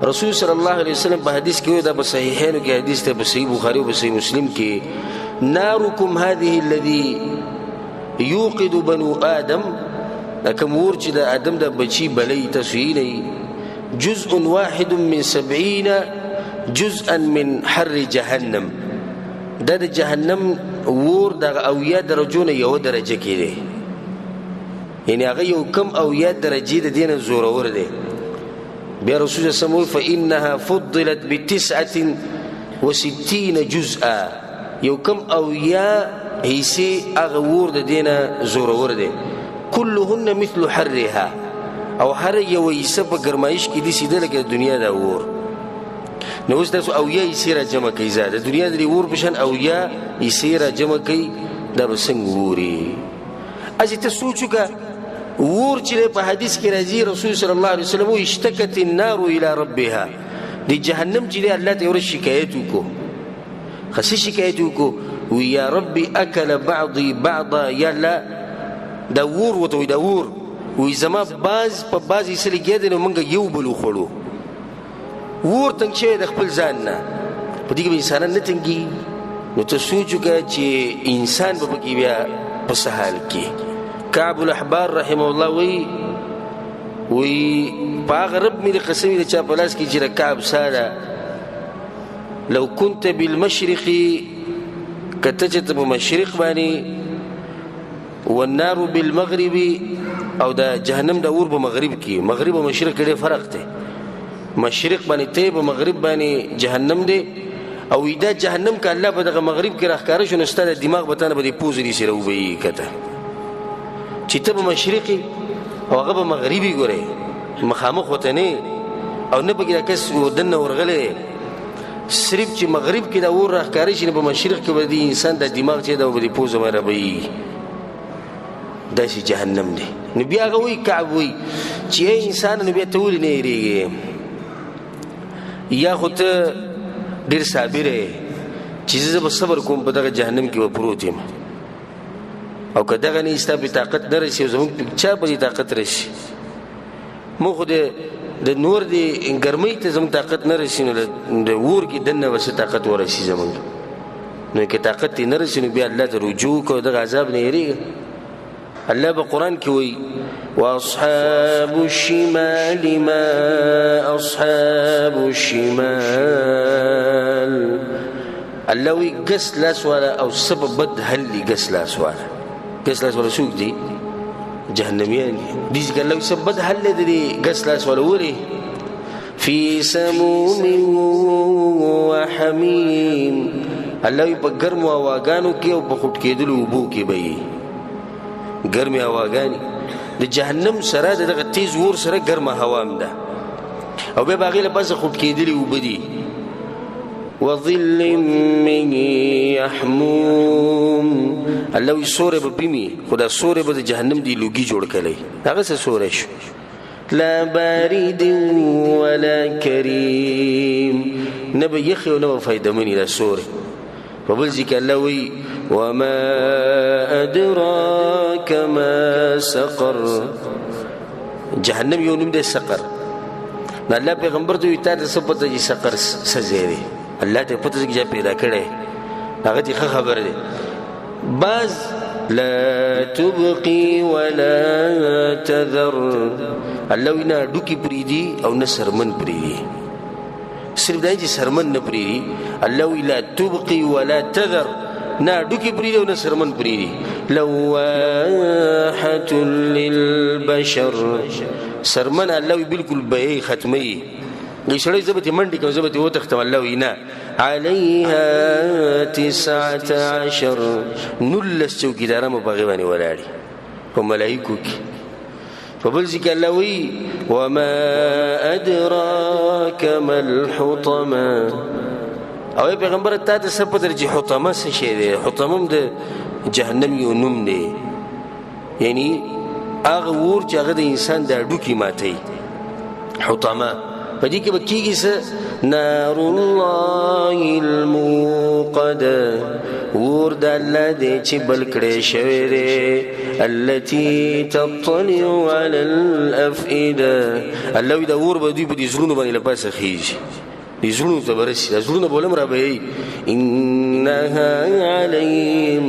رسول صلی الله علیه وسلم په حدیث کې دا په صحیحینو کې حدیث ته، په صحیح بخاري او په صحیح مسلم کې، نارکم هذه الذي يوقد بنو آدم، دا کوم اور چې د آدم د بچي بلۍ تاسو یې نه، جزء واحد من 70 جزءا من حر جهنم. دا د جهنم ور دغه 70 درجو نه یوه درجه کې دی، یعنې هغه یو کم 70 درجې د دې نه زورور دی. بیا رسول الله صلی الله علیه وسلم فإنها فضلت ب69 جزءا، یو کم 70 حصې هغه ور د دې نه زورور دی. كلهن مثل حرها، او هر یو حصه په ګرمایش کې داسې ده لکه د دنیا دا ور. نو اوس تاسو 70 حصې را جمع کوئ، د دنیا د دې ور په شان 70 حصې را جمع کوئ، دا به څنګه وري؟ هسې ته سوچ وکړه، ور چې دی په حدیث کې راځي رسول صلی الله علیه وسلم وایي اشتکت النار الی ربها، د جهنم چې دی الله ته یې ورځ شکایت وکړو. ښه څه شکایت وکړو؟ وایي یا ربي اکل بعضي بعضا، یا الله دا ور ورته وایي، دا ور وایي زما بعض په بعض حصه لګیا دی، نو موږ یو بل وخوړو. ور تنګ شوی د خپل ځان نه، په دې کې به انسانان نه تنګېږي. نو ته سوچ وکړه چې انسان به پکې بیا په څه حال کې. کعب الاحبار رحمه الله وایي، وایي په هغه رب مې د قسم د چا په لاس کې چې د کعب ساه ده، لو كنت بالمشرق، که ته چې ته په مشرق باندې، والنار بالمغرب، او د جهنم د اور په مغرب کې، مغرب او مشرق کې ډېر فرق دی، مشرق باندې ته په مغرب باندې جهنم دی، او دا جهنم که الله په دغه مغرب کې راښکاره شو نو ستا د دماغ به تا نه به دې پوزې دې سره وبهېږي. که ته چې ته به مشرقي او هغه به مغربي ګورې، مخامخ ورته نه او نه پکې دا کس دننه ورغلی دی، صرف چې مغرب کې دا اور راښکاره شي نو په مشرق کې به دې انسان د دماغ چې دا به دې پوزه باندې رابهېږي. داسې جهنم دی. نو بیا هغه وایي، کعب وایي چې ای انسان، نو بیا ته ولې نه یېرېږې؟ یا خو ته ډېر صابر یې چې زه به صبر کوم، په دغه جهنم کې به پروت یم، او که دغه نه ستا په طاقت نه رسي، زموږ په چا په دې طاقت رسي؟ موږ خو د نور د ګرمۍ ته زموږ طاقت نه رسي، نو د اور کې دننه به څه طاقت ورسي زموږ؟ نو که طاقت یې نه رسي نو بیا الله ته رجوع وکړه، دغه عذاب نه یېرېږه. الله په قرآن کې وایي واصحاب الشمال ما اصحاب الشمال. الله وایي ګس لاس والا او څه په بد حل دي. ګس لاس والا، ګس لاس والا څوک دي؟ جهنميان دي. دې ځکه الله وایي څه بد حل دی د دې ګس لاس والا. ولې؟ فی سموم وحمیم. الله وایي په ګرمو هواګانو کې او په خوټ کېدلو اوبو کې به یې ګرمې هواګانې. د جهنم سره د دغه تیز اور سره ګرمه هوا هم ده، او بیا به هغې له پاسه خوټ کېدلې اوبه دي. وظل من يحموم. الله وایي سوری به پیمي، خو دا سوری به د جهنم دی لوګي جوړ کړی، هغه څه سوری شو. لا بارد ولا کریم، نه به یخ او نه به فایدهمني دا سوری. په بل ځای کې الله وایي وما ادراک ما سقر. جهنم یو نوم دی سقر. نو الله پیغمبر ته وایي تا ته څه پته چې سقر څه ځای دی؟ الله ته پته چې چا پیدا کړی، هغه ته ښه خبر دی. بعض لا تبقي ولا تذر. الله وایي نه هډوکي پرېږدي او نه څرمن پرېږدي، صرف دا چې څرمن نه پرېږدي. الله وایي لا تبقي ولا تذر، نه هډوکي پرېږدي او نه څرمن پرېږدي. لواحة للبشر. څرمن الله وایي بالکل به یې ختموي. یو سړی زه به ترې منډې کوم، زه به ترې وتښتم، الله وایي نه. علیها 19، 19 څوکیداران به په هغې باندې ولاړ په ملایکو کې. په بل ځای کې الله وایي وما ادراک ما الحطمه. او ای پیغمبر تا ته څه پته چې حطمه څه شی دی؟ حطمه هم د جهنم یو نوم دی، یعنی هغه اور چې هغه د انسان د هډوکي ماتوي، حطمه. په دې کې به کېږي څه؟ نار الله الموقده، اور د الله دی چې بل کړی شوی دی، التي تطلع على الأفئدة. الله وایي دا اور به دوی په دې زړونو باندې له پاسه خېژي، دې زړونو ته به رسي، دا زړونه به ولم رابهیي. انها علیهم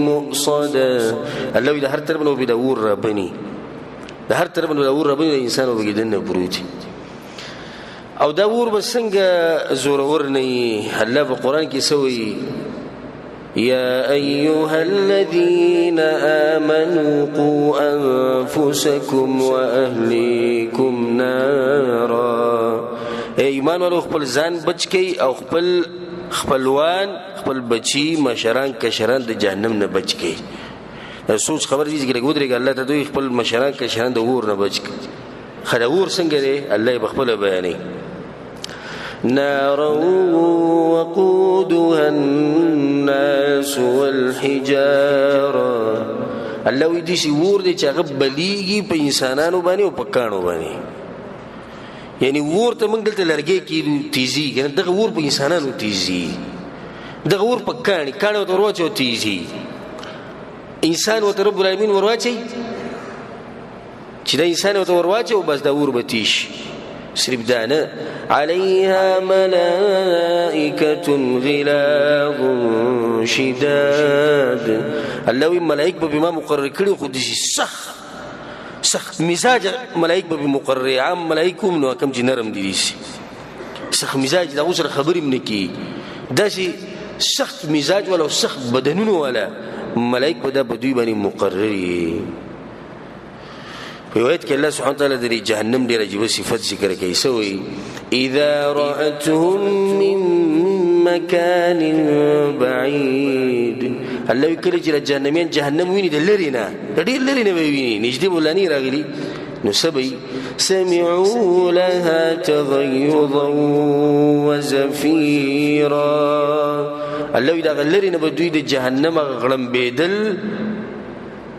مؤصده. الله وایي د هر طرف نه به دا اور رابني، د هر طرف نه دا اور رابني، د انسان به پکې دننه پروت. او دا اور به څنګه زورور نه وي؟ الله په قرآن کې څه وایي؟ يا أيها الذين آمنوا قوا أنفسكم وأهليكم نارا. ای ایمان والو خپل ځان بچ کئ او خپل خپلوان، خپل بچي، مشران، کشران د جهنم نه بچ کئ. دا سوچ خبر دي چې لږ ودرېږه، الله ته دوی خپل مشران کشران د اور نه بچ کړي. ښه د اور څنګه دی؟ الله یې په خپله بیانوي. نارا وقودها الناس والحجارة. الله وایي داسې اور دی چې هغه بلیږي په انسانانو باندې او په کاڼو باندې. یعنی اور ته موږ دلته لرګی کېدو تیزي، که نه دغه اور په انسانانو تیزي، دغه اور په کاڼي، کاڼی ورته ورواچوه تیزي، انسان ورته رب العالمین ورواچوي چې دا انسان ورته ورواچوه بس دا اور به تیز شي. صرف دا نه، علیها ملائکة غلاظ شداد. الله وایي ملائک به ما مقرر کړي، خو داسې سخت سخت مزاج ملائک به مقرر، عام ملائک هم نو کوم چې نرم دي، داسې سخت مزاج د هغو سره خبرې هم نه کېږي، داسې سخت مزاج والا او سخت بدنونو والا ملائک به دا په دوی باندې مقرر وي. په روایت کې الله سبحانه وتعالی د جهنم ډېر عجیبه صفت ذکر کوي. څه وایي؟ اذا رأتهم من مكان بعيد. الله وایي کله چې جهنميان جهنم ویني د لرې نه، د ډېر لرې نه به یې ویني، نږدې به لا نه راغلي، نو څه به وي؟ سمعوا لها تغيظا وزفيرا. الله وایي دغه لرې نه به دوی د جهنم هغه غړمبېدل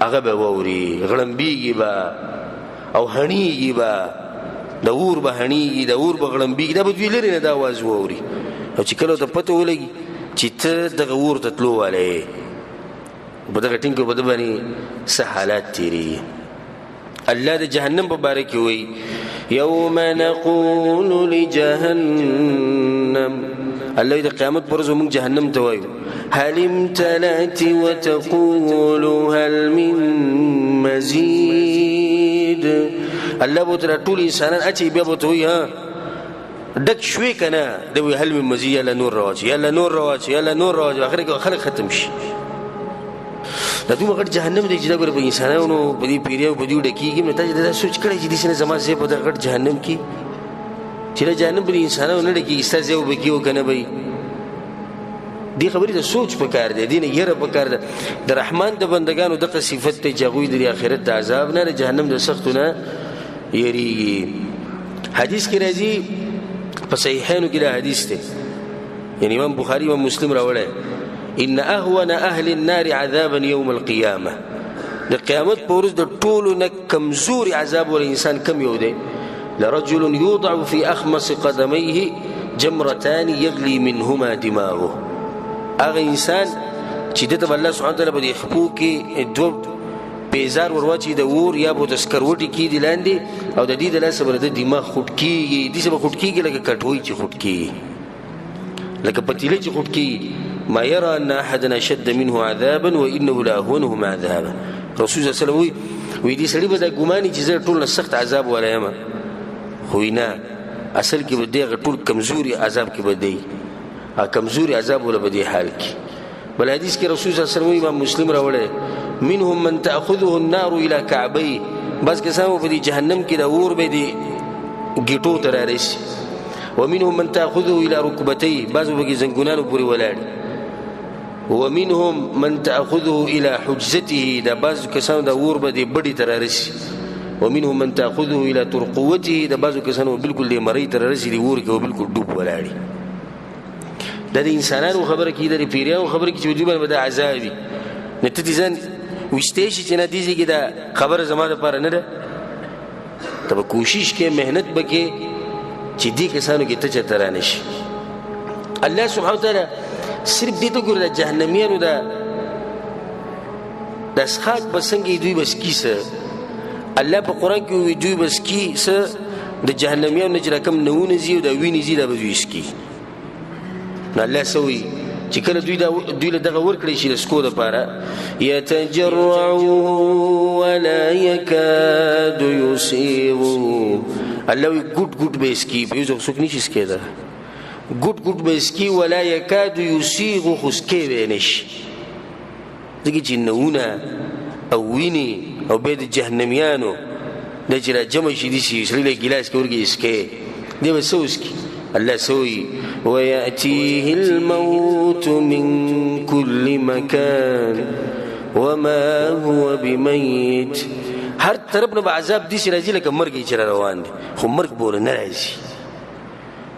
هغه به واوري، غړمبېږي به او هڼېږي به، د اور به هڼېږي، د اور به غړمبېږي، دا به دوی لرې نه دا اواز واوري. او چې کله ورته پته ولګي چې ته دغه اور ته تلو والی یې، په دغه ټینګ کې په ده باندې څه حالات تېرېږي. الله د جهنم په باره کې وایي یوم نقول لجهنم. الله د قیامت پر ورځ موږ جهنم ته وایو هل امتلأت وتقول هل من مزید. الله به ورته ټول انسانان اچوي، بیا به ورته وایي ها ډک شوې که نه؟ دی وایي هل من مزید، یاله نور راواچوي، یاله نور راواچوي، یاله نور راواچوي، اخر کې خلک ختم شي. دا دومره غټ جهنم دی چې دا ګوره په انسانانو په دې پیریو په دې ډکېږي. نو تاسو دا سوچ کړی چې داسې نه زما ځای په دغه غټ جهنم کې چې دا جهنم په دې انسانانو نه ډکېږي، ستا ځای به کېږي او که نه به وي؟ دې خبرې ته سوچ پکار دی، دې نه یره پکار ده. د رحمان د بندګانو دغه صفت دی چې هغوی د آخرت د عذاب نه، د جهنم د سختو نه یریږي. حدیث کې راځي په صحیحینو کې دا حدیث دی، یعنی امام بخاري امام مسلم راوړی، ان اهون اهل النار عذابا یوم القیامه. د قیامت په ورځ د ټولو نه کمزوري عذاب ول انسان کم یو دی، لرجل یوضع فی اخمص قدمیه جمرتان یغلی منهما دماغه. هغه انسان چې ده ته به الله سبحانه وتعالی په دې خپو کې دوه پیزار ورواچوي د اور یا به ورته سکروټې کېږدي لاندې، او د دې د لاسه به د ده دماغ خوټ کېږي، داسې به خوټ کېږي لکه کټوۍ چې خوټ کېږي، لکه پتیله چې خوټ کېږي. ما يرى أن أحدا أشد منه عذابا وإنه لأهونهم عذابا. رسول الله صلی الله علیه وسلم وایي دې سړي به دا ګماني چې زه ټول نه سخت عذاب والا یم، خو نه، اصل کې به دی هغه ټول کمزوري عذاب کې به دی، هغه کمزوري عذاب ولا به دی حال کې. بل حدیث کې رسول صلی الله علیه وسلم امام مسلم راوړی منهم من تأخذه النار إلى كعبيه. بعض کسان په دې جهنم کې د اور به دې ګیټو ته رارسي، ومنهم من تأخذه إلى ركبتيه، بعض به پکې زنګونانو پورې ولاړ، ومنهم من تأخذه إلى حجزته، دا بعض کسانو د اور به دې بډې ته رارسي، ومنهم من تأخذه إلى ترقوته، دا بعضو کسانو بالکل دې مرۍ ته رارسي، دې اور کې به بالکل ډوب ولاړ. دا د انسانانو خبره کېږي، دا د پیریانو خبره کېږي چې دوی باندې به دا عذاب وي. نو ته دې ځان ویستی شي چې نه دې ځای کې دا خبره زما دپاره نه ده، ته به کوشش کوې، محنت به کوې، چې دې کسانو کې ته چېرته رانه شي. الله سبحانه وتعالی صرف دې ته ګوره، د جهنمیانو د څښاک به څنګه دوی به څکي څه. الله په قرآن کې ووایي دوی به څکي څه، د جهنمیانو نه چې دا کوم نوونه ځي او دا وینې ځي، دا به دوی څکي. نو الله څه وایي چې کله دوی له دغه ورکړی شي د څکو دپاره، یتجرعه ولا یکاد یسیغه. الله وایي ګوټ ګوټ به یې څکي، په یو ځای خو څوک نه شي څکېدی، ګوټ ګوټ به یې څکي، ولا یکاد یسیغه، خو څکی به یې نه شي. ځکه چې نوونه او وینې او بیا د جهنمیانو دا چې راجمع شي داسې سړي له ګیلاس کې ورکړي څکې، دی به څه وڅکي؟ الله څه وایي؟ ويأتيه الموت من كل مكان وما هو بميت. هر طرف نه به عذاب داسې راځي لکه مرګ یې چې را روان دی، خو مرګ به ورنه راځي.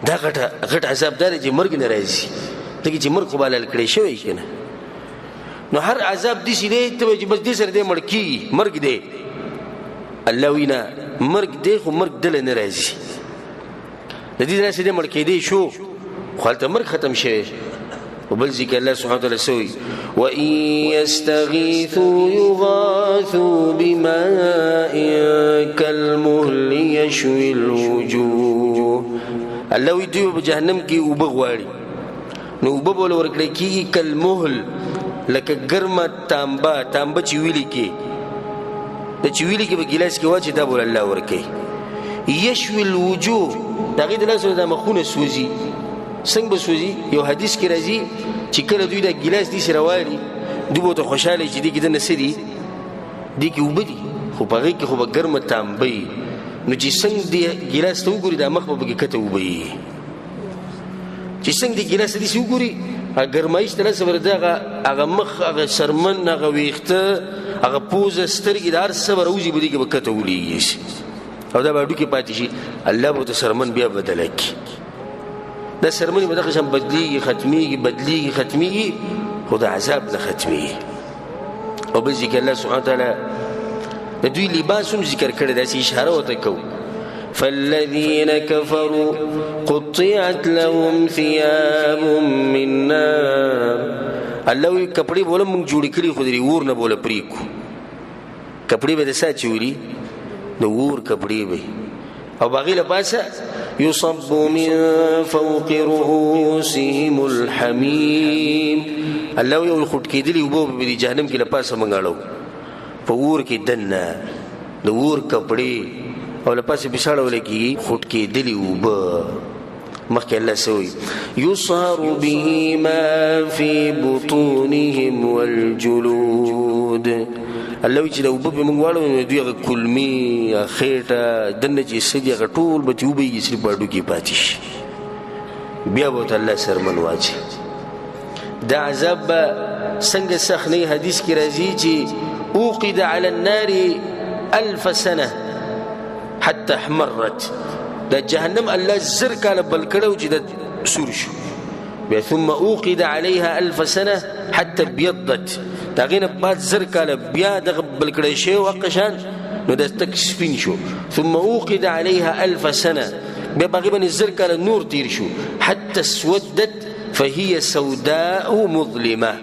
دا غټ عذاب دا دی چې مرګ نه راځي، ځکه چې مرګ خو به حلال کړی شوی که نه. نو هر عذاب داسې دی ته وایې چې بس دې سره دی مړ کېږي، مرګ دی. الله وایي نه، مرګ دی خو مرګ دله نه راځي. د دې داسې دی مړ کېدی شو، خو هلته مرګ ختم شوی. او بل ځای کې الله سبحانه وتعالی څه وایي؟ وإن يستغيثوا يغاثوا بماء كالمهل يشوي الوجوه. الله وایي دوی په جهنم کې اوبه غواړي، نو اوبه به ورله ورکړی کېږي کالمهل، لکه ګرمه تانبه، تانبه چې ویلي کې، د چې ویلي کې به ګیلاس کې واچي، دا به ورله الله ورکوي. یشوي الوجوه، د هغې د لاسو دا مخونه سوځي. څنګه به سوځي؟ یو حدیث کې راځي چې کله دوی دا ګیلاس داسې راوالي، دوی به ورته خوشحاله چې دې کې دننه څه دي، دې کې اوبه دي، خو په هغې کې خو به ګرمه تانبه وي. نو چې څنګه دې ګیلاس ته وګوري، دا مخ به پکې کښته اوبه وي. چې څنګه دې ګیلاس ته داسې وګوري، هغه ګرمایش ته لاسه به دغه هغه مخ، هغه سرمن، هغه ویښته، هغه پوزه، سترګې، د هر څه به راوځي، په دې کې به کښته ولېږي او دا به هډوکي پاتې شي. الله به ورته سرمن بیا بدله کړي. دا سرمنې به دغه شان بدلېږي، ختمېږي، بدلېږي، ختمېږي، خو د عذاب نه ختمېږي. او بل ځای کې الله سبحانه وتعالی د دوی لباس هم ذکر کړی، داسې اشاره ورته کوو. فالذين كفروا قطعت لهم ثياب من نار. الله وایي کپړې به ولم موږ جوړې کړي، خو د دې اور نه به ورله پرې کړو. کپړې به د څه اچولي؟ د اور کپړې به. او باغې له پاسه يصب من فوق رؤوسهم الحميم. الله وایي خټ کېدلي اوبه به په دې جهنم کې له پاسه موږ اړوو، په اور کې دننه د اور کپړې او له پاسه پې څه اړول کېږي؟ خټ کېدلي اوبه. مخکې الله څه وایي؟ يصهر به ما في بطونهم والجلود. الله وایي چې دا اوبه به موږ واړوو، نو دوی هغه کولمې، هغه خېټه، دننه چې څه دي هغه ټول به ترې وبهېږي، صرف به هډوکي پاتې شي. بیا به ورته الله څرمن واچوي. دا عذاب به څنګه سخت نه؟ حدیث کې راځي چې اوقد على النار ألف سنة حتى احمرت. دا جهنم الله زر کاله بل کړی و چې دا سور شو. بیا ثم اوقد عليها ألف سنة حتى ابيضت. د هغې نه بعد زر کاله بیا دغه بل کړی شوی و هغه شان، نو دا تک سپین شو. ثم اوقد عليها ألف سنة، بیا په هغې باندې زر کاله نور تیر شو، حتى اسودت فهي سوداء مظلمة.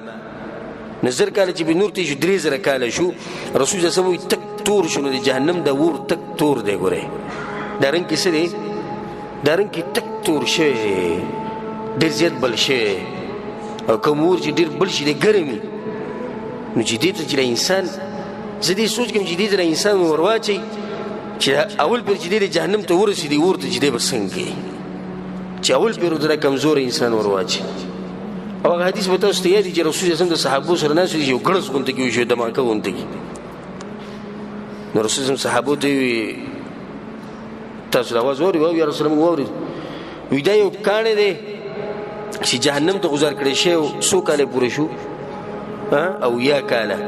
نو زر کاله چې به نور تیر شو، 3000 کاله شو. رسول الله صلی الله علیه وسلم وایي تک تور شو. نو د جهنم د اور تک تور دی. ګورئ دا رنګ کې څه دی؟ دا رنګ کې تک تور شوی دی، ډېر زیات بل شوی. او کوم اور چې ډېر بل شي، دی ګرم وي. نو چې دې ته چې انسان، زه دې سوچ کوم چې دې ته انسان ور واچوي، چې اول پېر چې دی جهنم ته ورسېدي، اور ته چې دی به څنګه کوي؟ چې اول پېر ورته کمزوری انسان ور واچوي. او هغه حدیث به تاسو ته یاد وي چې رسول الله صلی الله علیه وسلم د صحابو سره ناست وي، یو ګړز غونته کې وشو، دماکه غونته کې. نو رسول الله صحابو ته وویل، تاسو اواز واورئ؟ وایي یا رسول الله موږ واورېد. وایي دا یو کاڼی دی چې جهنم ته غوځار کړی شوی و، څو کاله پوره شو؟ او یا کاله.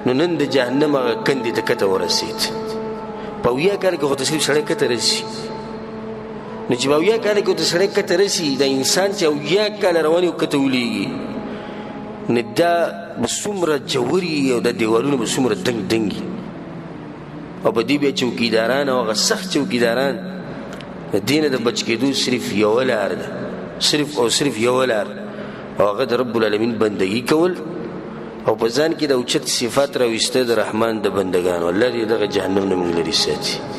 نو نن د جهنم هغه کندې ته کته ورسېد. په اویا کاله کې خو تسلیم سړی کته رسي. نو چې په اویا کاله کې ورته سړی کته رسي، دا انسان چې اویا کاله روان وي کته ولېږي، نو دا به څومره ژوري او دا دیوالونه به څومره دنګ دنګ وي. او په دې بیا چوکیداران او هغه سخت چوکیداران د دې نه د بچ کېدو صرف یوه لار ده، صرف او صرف یوه لار، او هغه د رب العالمین بندګي کول او په ځان کې د اوچت صفات راویسته د رحمان د بندګانو. الله دې دغه جهنم نه موږ لرې ساتي.